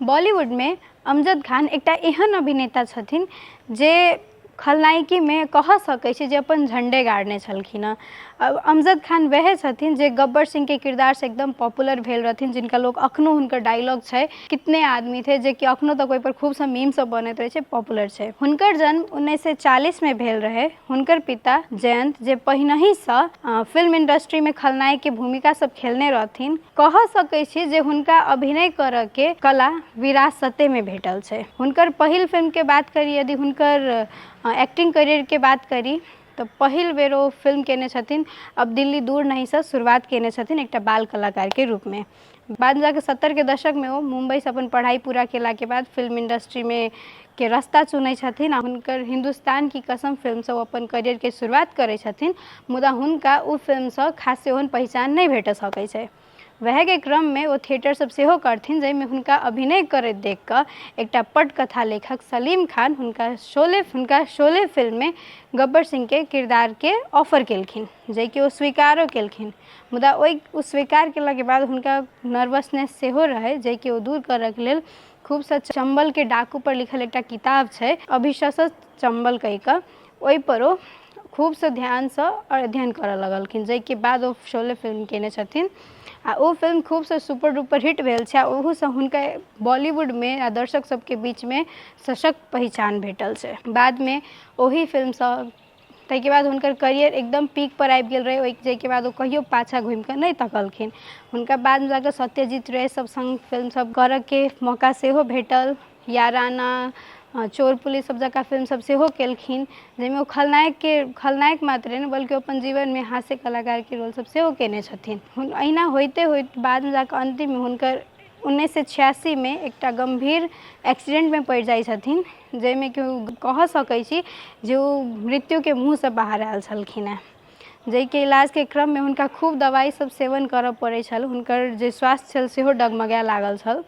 बॉलीवुडमे अमजद खान एकटा एहन अभिनेता छथिन जे खलनायकीमे कह सकै छी जे अपन झण्डे गाड़ने छलखिन हँ। अमजद खान वएह छथिन जे गब्बर सिंहके किरदारसँ एकदम पॉपुलर भेल रहथिन, जिनका लोक अखनो हुनकर डायलॉग छै "कितने आदमी थे", जेकि अखनो तक ओहिपर खूबसँ मीम सब बनैत रहै छै, पॉपुलर छै। हुनकर जन्म 1940मे भेल रहै। हुनकर पिता जयंत, जे पहिनहिसँ फिल्म इंडस्ट्रीमे खलनायकके भूमिका सब खेलने रहथिन, कह सकै छी जे हुनका अभिनय करऽके कला विरासतेमे भेटल छै। हुनकर पहिल फिल्मके बात करी, यदि हुनकर एक्टिंग करियरके बात करी, तऽ पहिल बेर ओ फिल्म केने छथिन अब दिल्ली दूर नहींसँ शुरुआत केने छथिन एकटा बाल कलाकारके रूपमे। बादमे जाकऽ 70के दशकमे ओ मुम्बईसँ अपन पढ़ाइ पूरा केलाके बाद फिल्म इंडस्ट्रीमे के रास्ता चुनै छथिन आ हुनकर हिन्दुस्तान की कसम फिल्मसँ ओ अपन करियरके शुरुआत करै छथिन। मुदा हुनका ओ फिल्मसँ खास ओहन पहिचान नहि भेट सकै छै। वएहके क्रममे ओ थिएटर सब सेहो करथिन, जाहिमे हुनका अभिनय करैत देख कऽ एकटा पटकथा लेखक सलीम खान हुनका शोले फिल्ममे गब्बर सिंहके किरदारके ऑफर केलखिन, जेकि ओ स्वीकारो केलखिन। मुदा ओहि ओ स्वीकार केलाके बाद हुनका नर्वसनेस सेहो रहै, जेकि ओ दूर करऽके लेल खूबसँ चम्बलके डाकूपर लिखल एकटा किताब छै अभिशस्त चम्बल कहि कऽ, ओहिपर ओ खूबसँ ध्यानसँ अध्ययन करऽ लगलखिन, जाहिके बाद ओ शोले फिल्म केने छथिन आ ओ फिल्म खूबसँ सुपर डुपर हिट भेल छै आ ओहूसँ हुनका बॉलीवुडमे आ दर्शक सबके बीचमे सशक्त पहिचान भेटल छै। बादमे ओहि फिल्मसँ ताहिके बाद हुनकर करियर एकदम पीकपर आबि गेल रहै ओहि, जाहिके बाद ओ कहियो पाछाँ घुमिकऽ नहि तकलखिन। हुनका बादमे जाकऽ सत्यजीत रे सब सङ्ग फिल्म सब करऽके मौका सेहो भेटल। याराना, चोर पुलिस सब जकाँ फिल्म सब सेहो केलखिन, जाहिमे ओ खलनायकके खलनायक मात्रे नहि, बल्कि ओ अपन जीवनमे हास्य कलाकारके रोल सब सेहो केने छथिन। अहिना होइते होइत बादमे जाकऽ अन्तिममे हुनकर 1986मे एकटा गम्भीर एक्सीडेंटमे पड़ि जाइ छथिन, जाहिमे कि ओ कह सकै छी जे ओ मृत्युके मुँहसँ बाहर आयल छलखिन हेँ, जाहिके इलाजके क्रममे हुनका खूब दबाइ सब सेवन करऽ पड़ै छल। हुनकर जे स्वास्थ्य छल सेहो डगमगाए लागल छल।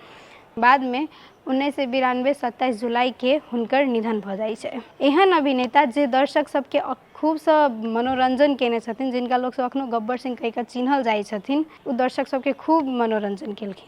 बादमे 1992 27 जुलाइके हुनकर निधन भऽ जाइ छै। एहन अभिनेता जे दर्शक सबके खूबसँ मनोरञ्जन केने छथिन, जिनका लोकसब अखनो गब्बर सिंह कहि कऽ चिन्हल जाइ छथिन, ओ दर्शक सबके खूब मनोरञ्जन केलखिन।